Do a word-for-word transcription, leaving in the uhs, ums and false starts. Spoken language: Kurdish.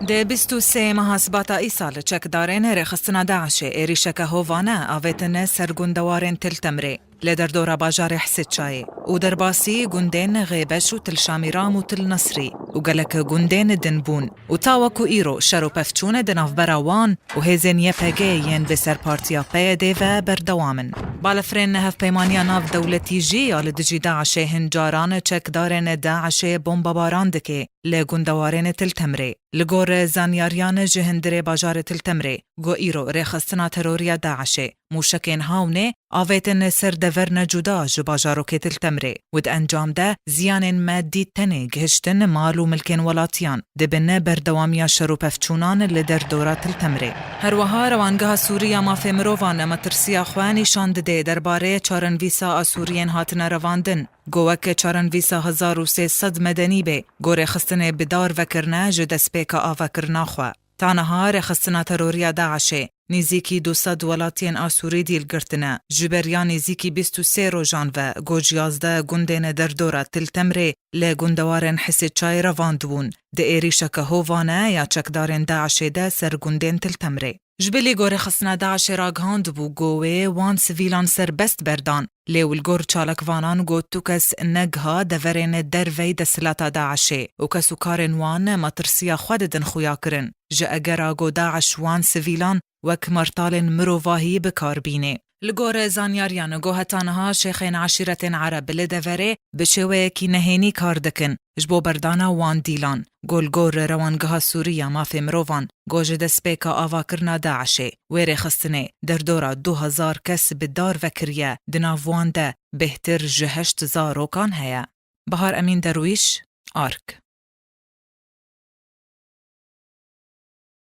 Di bîst û sê meha Sibata îsal çekdarên rêxistina DAIŞê êrîşeke hovane avêtine ser gundewarên Til Temrê li derdora bajarê Hisê Çayê û derbasî gundên Xêbeş û Til Şamîram û Til Nesrî û gelek gundên din bûn û ta wekû îro şer û pevçûn di navbera wan û hêzên Y P G yên bi serpartiya P Y D ve berdewam in. Balafirên hevpeymaniya navdewletî jî ya li dijî DAIŞê hin caran çekdarên DAIŞê bombebaran dike li gundewarên Til Temrê. Li gor zanyariyan ji hundirê bajarê Til Temrê, ku îro rêxistina terorî ya DAIŞê, mûşekên hawnê avêtin ser deverine cuda ji bajarokê Til Temrê û di encam de ziyanên madî tenê gihiştin mal û milkên welatiyan, dibin berdewamiya şer û pevçûnan li derdora Til Temrê. Her wiha Rewangeha Sûrî ya Mafê Mirovan metirsiya xwe nîşan dide derbarê çarenvîsa Asûriyên hatine revandin. Go weke çarenvîsa hezar û sê sed medenî bê, go rêxistinê bi dar vekirine ji destpêka avakirina xwe. Ta niha rêxistina terorî ya DAIŞê nêzîkî du sed welatiyên Asûrî dîl girtine. Ji beriya nêzîkî bîst û sê rojan ve go ji yazdeh gundên derdora Til Temrê li gundewarên Hisê Çayê revandibûn. Di êrîşeke hovane ya çekdarên DAIŞê de ser gundên Til Temrê. Ji bilî go rêxistina DAIŞê ragihandibû go wê wan sivîlan serbest berdan, lê li gor çalakvanan got du kes negiha deverên dervey desthilata DAIŞê û kesûkarên wan matirsiya xwe didin xuya kirin, ji egera go DAIŞ wan sivîlan wek martalên mirovahî bi kar bîne. Li gor zanyariyan go heta niha şêxên eşîretên Ereb li deverê bi şêweyekî nehênî kar dikin ji bo berdana wan dîlan. Go li gor Rewangeha Sûrî ya Mafê Mirovan go ji destpêka avakirina DAIŞê wê rêxistinê derdora du hezar kes bi dar vekiriye, di nav wan de bêhtir ji heşt zarokan heye. Bahar Emîn Derwîş, Ark.